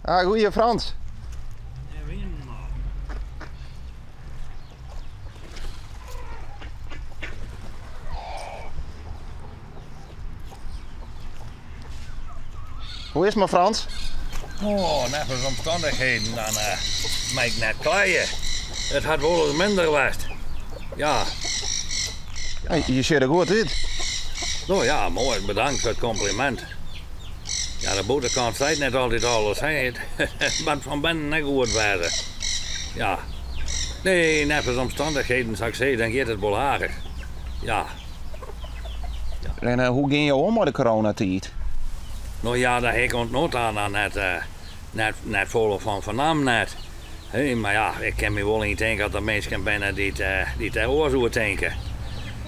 Ah, goeie Frans. Hoe is it mei Frans? Oh, neffens omstannichheden dan uh, mei ik net kleie. It hat wolris minder west. Ja. Hey, je sjogge der goed út. No ja, moai. Bedankt foar it kompliment. Ja, de bûtenkant seit net altyd alles, hè. It moat fan binnen ek goed wêze. Ja. Nee, neffens omstannichheden, sa't ik sei, dan giet it wol aardich. Ja. En eh, hoe gean jo om mei de coronatiid? No ja, dêr ha ik oant no ta noch net, eh, net, net folle fan fernaam net. Hé, mar ja, ik kin my wol yntinke dat der minsken binne dy't, eh, dy't dêr oars oer tinke.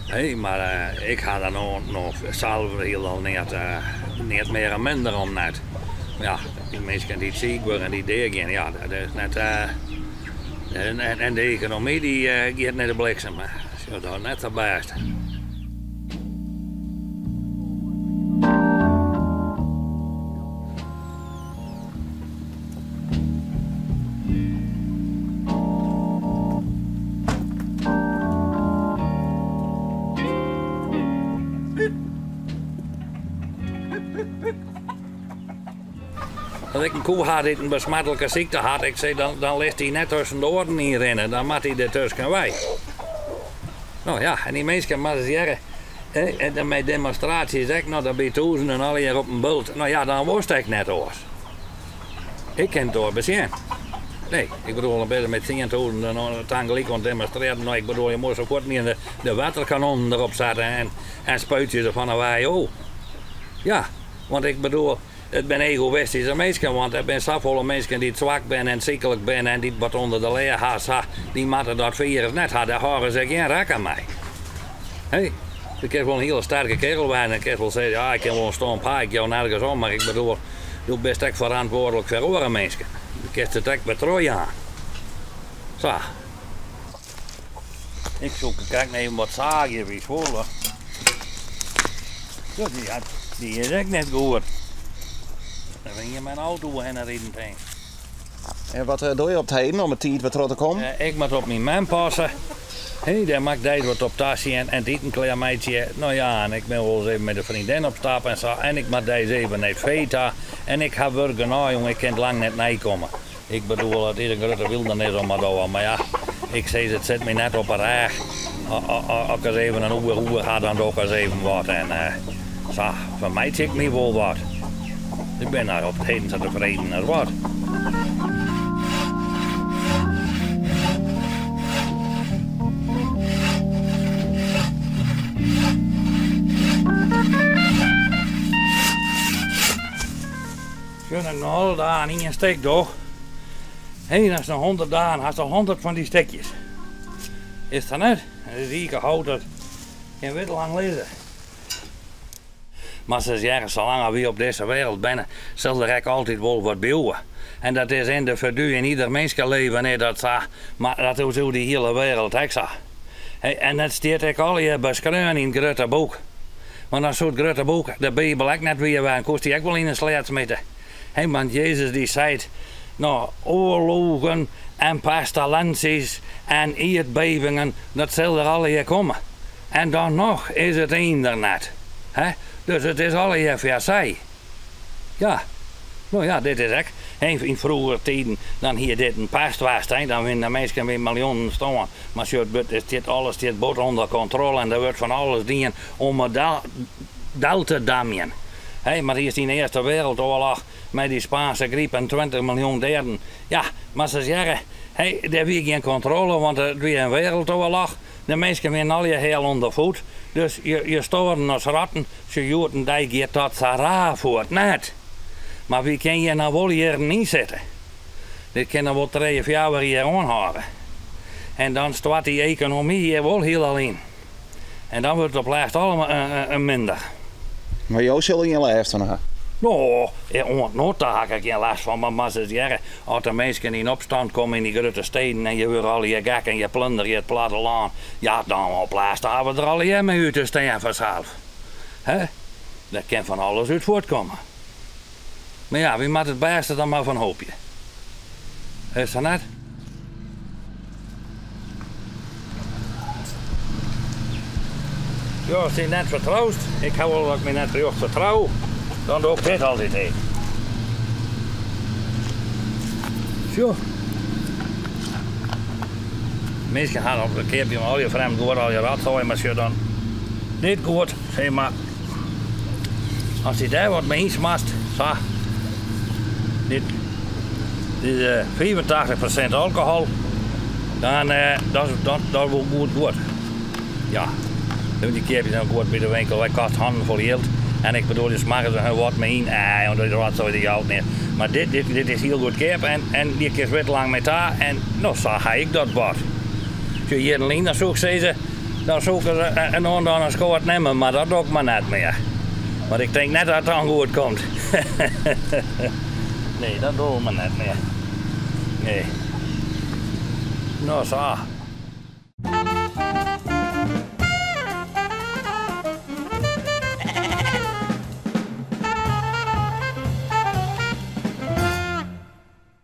Hé, mar eh, ik ha der no, no sels hielendal neat, eh, neat mear en minder om net. Mar ja, dy minsken dy't siik wurde en dy't deagean, ja, dat is net. Eh, en, en, en de ekonomy dy eh, giet nei de bliksem. Dat is net sa bêst. As ik in koe ha dy't in besmetlike sykte hat, ik sei, dan, dan litst dy net tusken de oaren yn rinne, dan moat dy der tusken wei. No ja, en dy minsken moatte ris hearre, en dan mei demonstraasjes ek noch, dan by tûzenen allegear op in bult. No ja, dan wolst ek net oars. Ik kin it oars besjen. Nee, ik bedoel, dan binne se mei tsientûzenen tagelyk oan it demonstrearjen. No, ik bedoel, je moatte zo fuort de, de wetterkanonnen derop sette en, en spuitsje se fan 'e wei ôf. Ja, want ik bedoel, It binne egoïstyske minsken, want der binne safolle minsken dy't swak binne en syklik binne en dy't wat ûnder de lea ha, sa, dy moatte dat firus net ha, dêr hâlde se gjin rekken mei. Hé, do kinst wol in hiele sterke kerel wêze en kinst wol sizze, ja, ik kin wol in stomp ha, ik jou nergens om, mar ik bedoel, do bist ek ferantwurdlik foar oare minsken. Do kinst it ek wer trochjaan. Sa. Ik soe krekt even wat saagje by Zwolle. Dy is ek net goed. Dan bin je mei in auto oerhinne riden tink. En wat eh, doe je op 't heden om 'e tiid wer troch te kommen? Eh, ik moat op myn mem passe. Hé, dêr moat ik deis wat op tasjen en it iten klearmeitsje. No ja, en ik bin wolris even mei de freondin op stap en sa. En ik moat deis even nei it fee ta. En ik ha wurk genôch, jong, ik kin it lang net neikomme. Ik bedoel, it is in grutte wyldernis om mar doar, mar ja, ik sis, it sit my net op 'e rêch. As ik ris even in oer oer ha, dan doch ik ris even wat en sa fermeitsje ik my wol wat. Ik bin op 't heden sa tefreden as wat. Sjoch, ik noch alle dagen ien stik doch. Hé, dan is noch 100 dagen, hast al 100 fan dy stikjes. Is dat net? Dat is ikehout, dat kin wit lang lizze. Mar se zeggen, salang as wy op dizze wereld binne, sil der ek altyd wol wat bliuwe. En dat is yndividu yn ieder minskeleven is dat sa, mar dat is oer de hiele wereld ek sa. En dat stiet ek allegear beskreaun yn it grutte boek. Want dan soe it grutte boek, de Bibel, ek net wier wêze, koest dy ek wol yn 'e sleat smite. Hé, want Jezus dy seit, no, oarlogen en pestilenties en ierdbevingen, dat sil der allegear komme. En dan noch is it ein der net. Hè? Dus it is allegear foarsei. Ja, no ja, dit is ek, yn froegere tiden, dan hie dit in pest west, hè, dan wiene de minsken by miljoenen stoarn. Mar sjoch, it stiet, alles stiet bot ûnder kontrole en der wurdt fan alles dien om it del te damjen. Hè, mar earst yn de Earste Wereldoarloch mei dy Spaanse gryp en 20 miljoen deaden. Ja, mar se zeggen, hè, der wie gjin kontrole, want it wie in wereldoarloch. De minsken wienen allegear heal ûnder voet, dus je stoaren as ratten. Sjoch, hjoed-en-dei giet dat sa raar fuort net. Mar wy kinne hjir noch wol jierren yn sitte. Dit kin noch wol trije, fjouwer jier oanhâlde. En dan stoart dy ekonomy hjir wol hielal yn. En dan wurdt it op lêst allegear minder. Mar jo sille gjin lêst fan ha? No, oant no ta ha ik der gjin lêst fan, mar moatst ris hearre, as de minsken yn opstand komme yn dy grutte steden en je wurde allegear gek en je plunderje it plattelân, ja, dan op lêst ha we der allegear mei út te stean fansels. Hè? Der kin fan alles út fuortkomme. Mar ja, wy moatte it bêste dan mar fan hoopje. Is dat net? Ja, ast dy net fertroust, ik ha wol dat ik my net rjocht fertrou, dan doch ik dit altyd even. Sjoch. Minsken ha op de keapje al je frjemd goed, al je rotzooi, mar sjoch dan dit goed, sis mar. Ast dy dêr wat mei ynsmarst, sa. Dit is 85% alkohol, dan dat is dat dat wol goed goed. Ja, dy keapje dan goed by de winkel, hy kost hannen fol jild. En ik bedoel, je smarre der hun wat mei yn, eh, want dy rotzooi dy jout neat. Mar dit, dit, dit is hiel goedkeap en, en dy kinst wit lang mei ta en no sa ha ik dat bard. Sjoch, jierren lyn dan soe ik sizze, Dan soe ik er in oan in skoat nimme, mar dat doch ik mar net mear. Want ik tink net dat it dan goed komt. Nee, dat dogge we mar net mear. Nee. No sa.